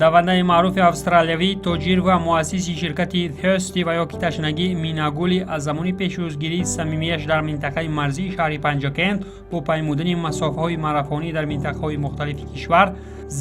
Давандаи маъруфи австралиявӣ, тоҷир ва муассиси ширкати Thirsty ва ё ки ташнагӣ Минагули аз замони пешвозгирии самимияш дар минтақаи марзии шаҳри Панҷакент бо паймудани масофаҳои марафонӣ дар минтақаҳои мухталифи кишвар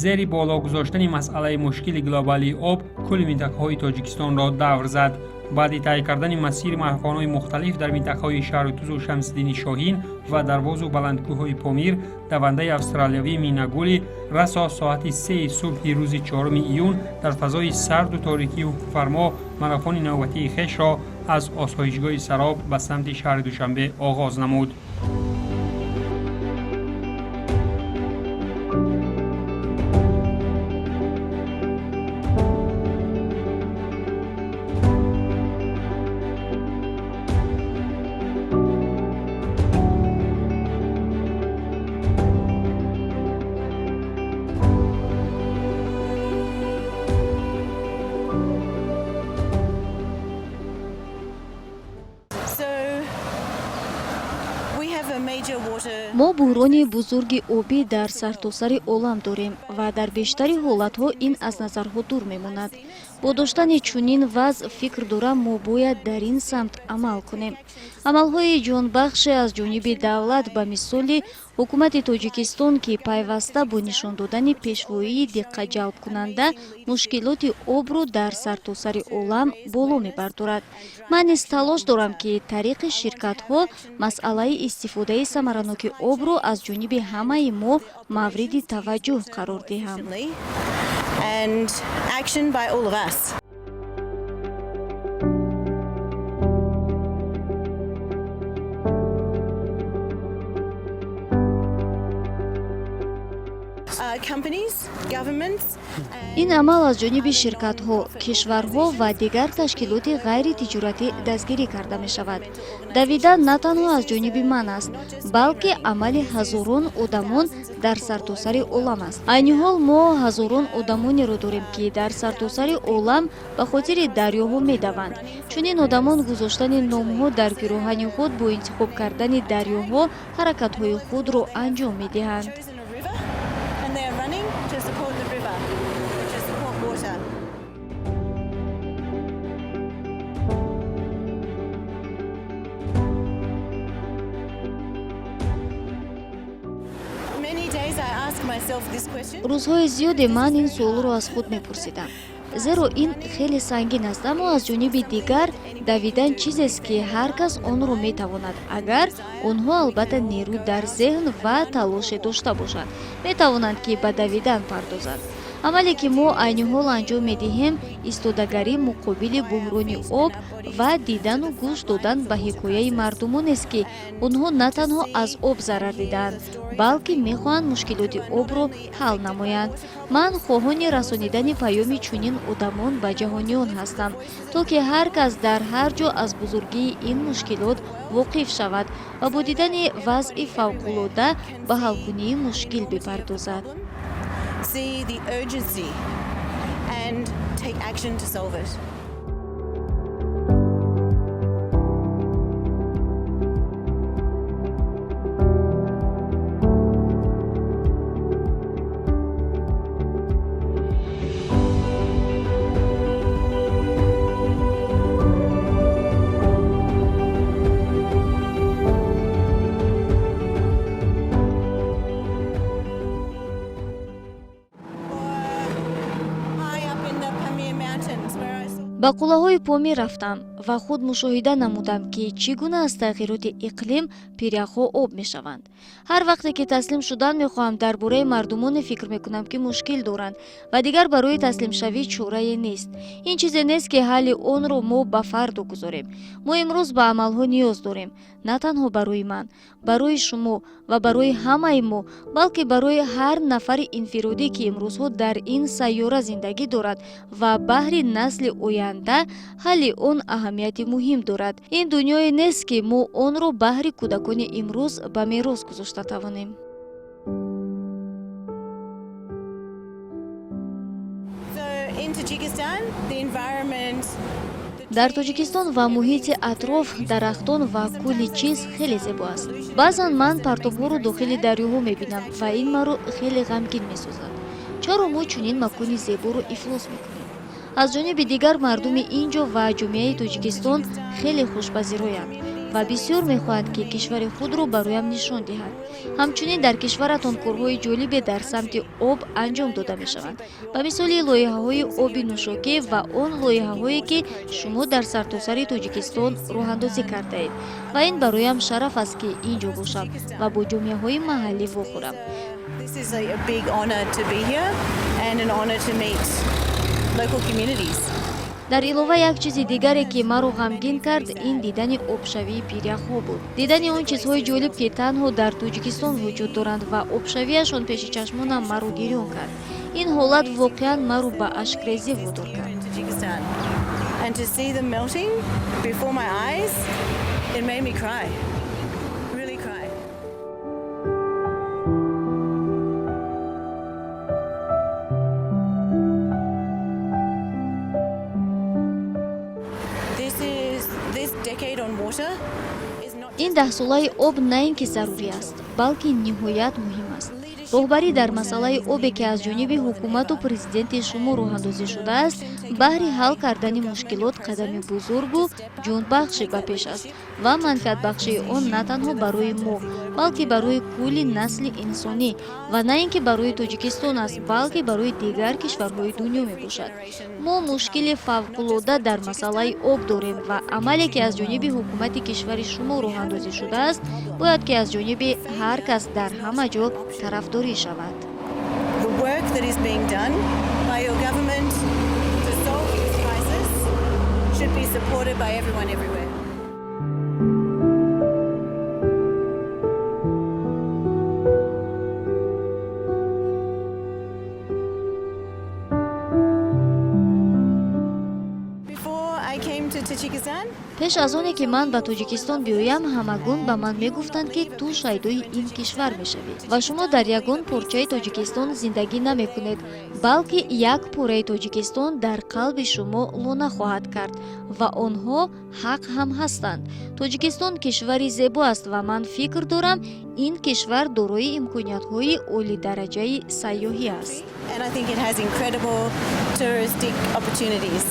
зери боло гузоштани масъалаи мушкили глобалии об кулли минтақаҳои Тоҷикистонро давр зад. Баъди тай кардани масири марафонҳои мухталиф дар минтақаҳои Шаҳритузу Шамсиддини Шоҳин ва Дарвозу баландкӯҳҳои Помир, давандаи австралиявӣ Минагули расо соати 3-и субҳи рӯзи 4 июн дар фазои сарду торикии ҳукмфармо марафони навбатии хешро аз осоишгоҳи Сароб ба самти шаҳри Душанбе оғоз намуд. So we have a major water Мо буҳрони бузурги обӣ дар сартосари олам дорем ва дар бештари ҳолатҳо ин аз назарҳо дур мемонад. Бо доштани чунин вазъ, фикр дорам, мо бояд дар ин самт амал кунем, амалҳои ҷонбахше аз ҷониби давлат, ба мисоли ҳукумати Тоҷикистон, ки пайваста бо нишон додани пешвоии диққатҷалбкунанда мушкилоти обро дар сартосари олам боло мебардорад. Ман низ талош дорам, ки тариқи ширкатҳо масъалаи истифодаи самараноки обро аз ҷониби ҳамаи мо мавриди таваҷҷӯҳ қарор диҳам. Efficiently and action by all of us. Companies, governments, Ин амал аз ҷониби ширкатҳо, кишварҳо ва дигар ташкилоти ғайритиҷоратӣ дастгирӣ карда мешавад. Давидан на танҳо аз ҷониби ман аст, балки амали ҳазорон одамон дар сартосари олам аст. Айни ҳол мо ҳазорон одамонеро дорем, ки дар сартосари олам ба хотири дарёҳо медаванд. Чунин одамон гузоштани номҳо дар пироҳани худ бо интихоб кардани дарёҳо ҳаракатҳои худро анҷом медиҳанд. Chosen a river and they are running to support the river, to support water. Many days I ask myself this question. Рӯзҳои зиёде ман ин суолро аз худ мепурсидам, зеро ин хеле сангин аст. Аммо аз ҷониби дигар, давидан чизест, ки ҳар кас онро метавонад. Агар онҳо, албатта, нерӯ дар зеҳн ва талоше дошта бошанд, метавонанд, ки ба давидан пардозанд. Амале, ки мо айни ҳол анҷом медиҳем, истодагарӣ муқобили буҳрони об ва дидану гӯш додан ба ҳикояи мардумонест, ки онҳо на танҳо аз об зарар дидаанд, балки мехоҳанд мушкилоти обро ҳал намоянд. Ман хоҳони расонидани паёми чунин одамон ба ҷаҳониён ҳастам, то ки ҳар кас дар ҳар ҷо аз бузургии ин мушкилот воқиф шавад ва бо дидани вазъи фавқулода ба ҳалкунии мушкил бипардозад. See the urgency and take action to solve it. High up in the Pamir Mountains where I saw Ба қуллаҳои Помир рафтам ва худ мушоҳида намудам, ки чӣ гуна аз тағйироти иқлим пиряхҳо об мешаванд. Ҳар вақте ки таслим шудан мехоҳам, дар бораи мардумоне фикр мекунам, ки мушкил доранд ва дигар барои таслимшавӣ чорае нест. Ин чизе нест, ки ҳалли онро мо ба фардо гузорем. Мо имрӯз ба амалҳо ниёз дорем, на танҳо барои ман, барои шумо ва барои ҳамаи мо, балки барои ҳар нафари инфиродӣ, ки имрӯзҳо дар ин сайёра зиндагӣ дорад, ва баҳри насли оянда ҳалли он аҳамияти муҳим дорад. Ин дунёе нест, ки мо онро баҳри кӯдакони имрӯз ба мерос гузошта тавонем. So in Tajikistan, the environment, the Дар Тоҷикистон ва муҳити атроф, дарахтон ва кулли чиз хеле зебо аст. Баъзан ман партобҳоро дохили дарёҳо мебинам ва ин маро хеле ғамгин месозад. Чаро мо чунин макони зеборо ифлос мекунем? Аз ҷониби дигар, мардуми ин ҷо ва ҷомеаи Тоҷикистон хеле хушпазироянд ва бисёр мехоҳанд, ки кишвари худро бароям нишон диҳанд. Ҳамчунин дар кишваратон корҳои ҷолибе дар самти об анҷом дода мешаванд, ба мисоли лоиҳаҳои оби нӯшокӣ ва он лоиҳаҳое, ки шумо дар сартосари Тоҷикистон роҳандозӣ кардаед. Ва ин бароям шараф аст, ки ин ҷо бошам ва бо ҷомеаҳои маҳаллӣ вохӯрам. This is a big honor to be here and an honor to meet local communities. Дар илова, як чизи дигаре, ки маро ғамгин кард, ин дидани обшавии пиряхҳо буд, дидани он чизҳои ҷолиб, ки танҳо дар Тоҷикистон вуҷуд доранд, ва обшавиашон пеши чашмонам маро гирён кард. Ин ҳолат воқеан маро ба ашкрезӣ водор Here кард. in Tajikistan. And to see them melting before my eyes, it made me cry. Really cry. This decade on water is not Ин даҳсолаи об на ин ки зарурӣ аст, балки ниҳоят муҳим аст. Роҳбарӣ дар масъалаи обе, ки аз ҷониби ҳукумату президенти шумо роҳандозӣ шудааст, баҳри ҳал кардани мушкилот қадами бузургу ҷонбахше ба пеш аст ва манфиатбахшии он на танҳо барои мо, балки барои кулли насли инсонӣ ва на ин ки барои Тоҷикистон аст, балки барои дигар кишварҳои дунё мебошад. Мо мушкили фавқулода дар масъалаи об дорем ва амале, ки аз ҷониби ҳукумати кишвари шумо роҳандозӣ шудааст, бояд ки аз ҷониби ҳар кас дар ҳама ҷо тарафдорӣ шавад. The work that is being done by your government to solve this crisis should be supported by everyone everywhere. Before I came to Tajikistan, Пеш аз оне ки ман ба Тоҷикистон биёям, ҳамагон ба ман мегуфтанд, ки ту шайдои ин кишвар мешавӣ ва шумо дар ягон порчаи Тоҷикистон зиндагӣ намекунед, балки як пораи Тоҷикистон дар қалби шумо лона хоҳад кард. Ва онҳо ҳақ ҳам ҳастанд. Тоҷикистон кишвари зебо аст ва ман фикр дорам, ин кишвар дорои имкониятҳои олидараҷаи сайёҳӣ аст. And I think it has incredible touristic opportunities.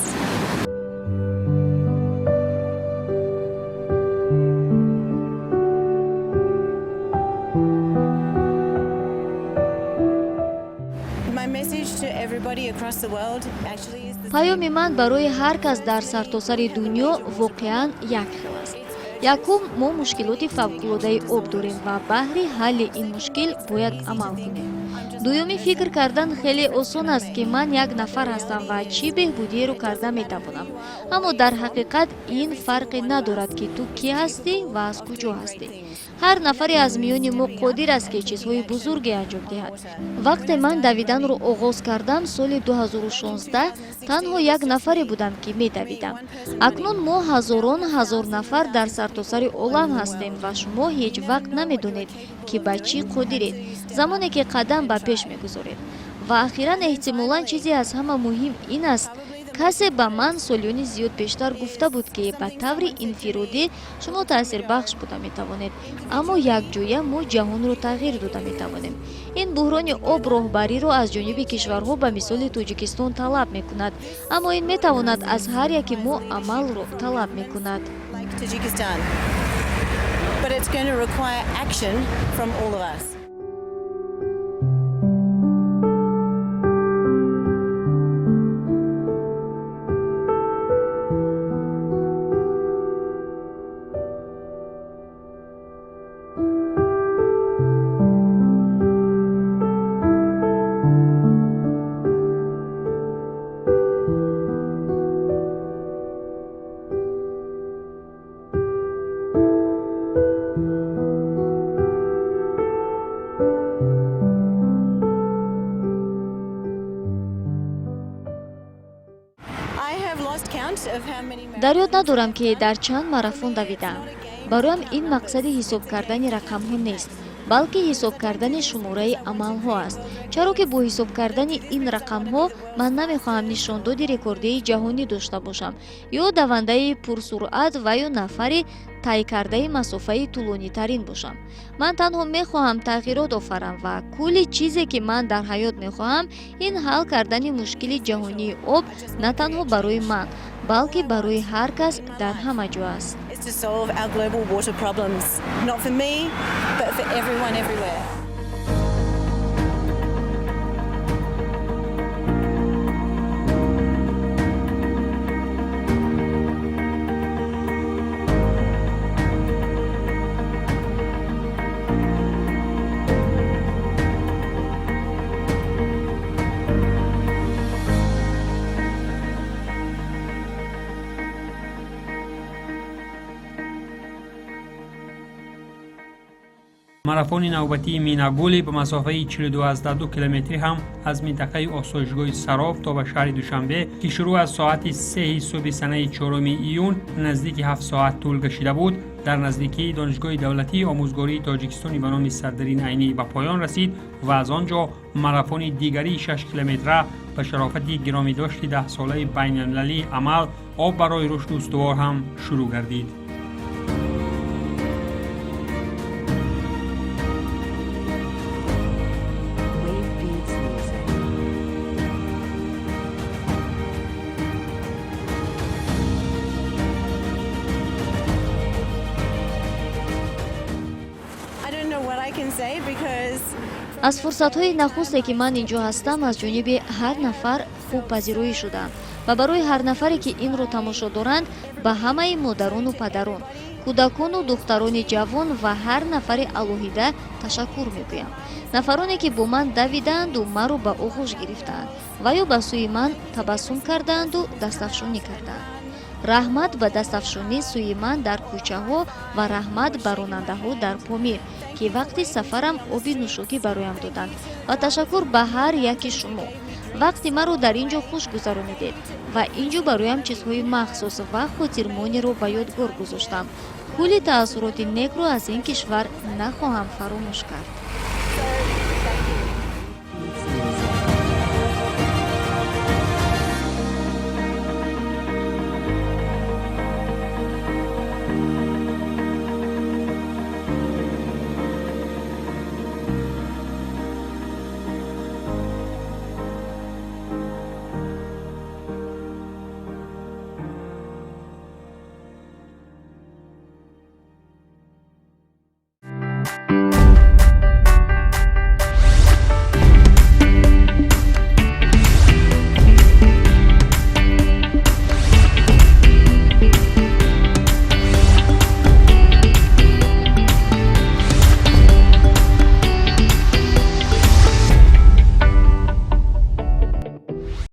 My message to everybody across the world actually is the Паёми ман барои ҳар кас дар сартосари дунё воқеан як хел аст. Якум, мо мушкилоти фавқулодаи об дорем ва баҳри ҳалли ин мушкил бояд амал кунем. Дуюми, фикр кардан хеле осон аст, ки ман як нафар ҳастам ва чӣ беҳбудиеро карда метавонам. Аммо дар ҳақиқат ин фарқе надорад, ки ту кӣ ҳастӣ ва аз куҷо ҳастӣ. Ҳар нафаре аз миёни мо қодир аст, ки чизҳои бузурге анҷом диҳад. Вақте ман давиданро оғоз кардам, соли 2016, танҳо як нафаре будам, ки медавидам. Акнун мо ҳазорон ҳазор нафар дар сартосари олам ҳастем ва шумо ҳеҷ вақт намедонед, ки ба чӣ қодиред, замоне ки қадам ба пеш мегузоред. Ва ахиран, эҳтимолан чизе аз ҳама муҳим ин аст: касе ба ман солиёни зиёд пештар гуфта буд, ки ба таври инфиродӣ шумо таъсирбахш буда метавонед, аммо якҷоя мо ҷаҳонро тағйир дода метавонем. Ин буҳрони об роҳбариро аз ҷониби кишварҳо ба мисоли Тоҷикистон талаб мекунад, аммо ин метавонад аз ҳар яки мо амалро талаб мекунад. Like Tajikistan. But it's going to require action from all of us. I have lost count of how many Дар ёд надорам, ки дар чанд марафон давидаам. Бароям ин мақсади ҳисоб кардани рақамҳо нест. балки ҳисоб кардани шумораи амалҳо аст, чаро ки бо ҳисоб кардани ин рақамҳо ман намехоҳам нишондоди рекордии ҷаҳонӣ дошта бошам ё давандаи пурсуръат ва ё нафари тай кардаи масофаи тӯлонитарин бошам. Ман танҳо мехоҳам тағйирот офарам ва кулли чизе, ки ман дар ҳаёт мехоҳам, ин ҳал кардани мушкили ҷаҳонии об на танҳо барои ман, балки барои ҳар кас дар ҳама ҷо аст. Is to solve our global water problems, not for me, but for everyone everywhere. Марафони навбатии Минагулӣ ба масофаи 42,2 километрӣ ҳам аз минтақаи осоишгоҳи Сароб то ба шаҳри Душанбе, ки шурӯъ аз соати 3 субҳи санаи 4 июн наздики 7 соат тӯл кашида буд, дар наздикии Донишгоҳи давлатии омӯзгории Тоҷикистони ба номи Садриддин Айнӣ ба поён расид ва аз он ҷо марафони дигарии 6 километра ба шарофати гиромидошти 10-солаи байналмилалии амал «Об барои рушду устувор» ҳам шурӯъ гардид. Wave Beats Music. I don't know what I can say because Аз фурсатҳои нахусте, ки ман ин ҷо ҳастам, аз ҷониби ҳар нафар хуб пазироӣ шудам ва барои ҳар нафаре, ки инро тамошо доранд, ба ҳамаи модарону падарон, кӯдакону духтарони ҷавон ва ҳар нафари алоҳида ташаккур мегӯям. Нафароне, ки бо ман давидаанду маро ба оғӯш гирифтаанд ва ё ба сӯи ман табассум кардаанду дастафшонӣ кардаанд. Раҳмат ба дастафшонӣ сӯи ман дар кӯчаҳо ва раҳмат ба ронандаҳо дар Помир, ки вақти сафарам оби нӯшокӣ бароям доданд, ва ташаккур ба ҳар яки шумо. Вақти маро дар ин ҷо хуш гузаронидед ва ин ҷо бароям чизҳои махсус ва хотирмонеро ба ёдгор гузоштам. Кулли таассуроти некро аз ин кишвар нахоҳам фаромӯш кард.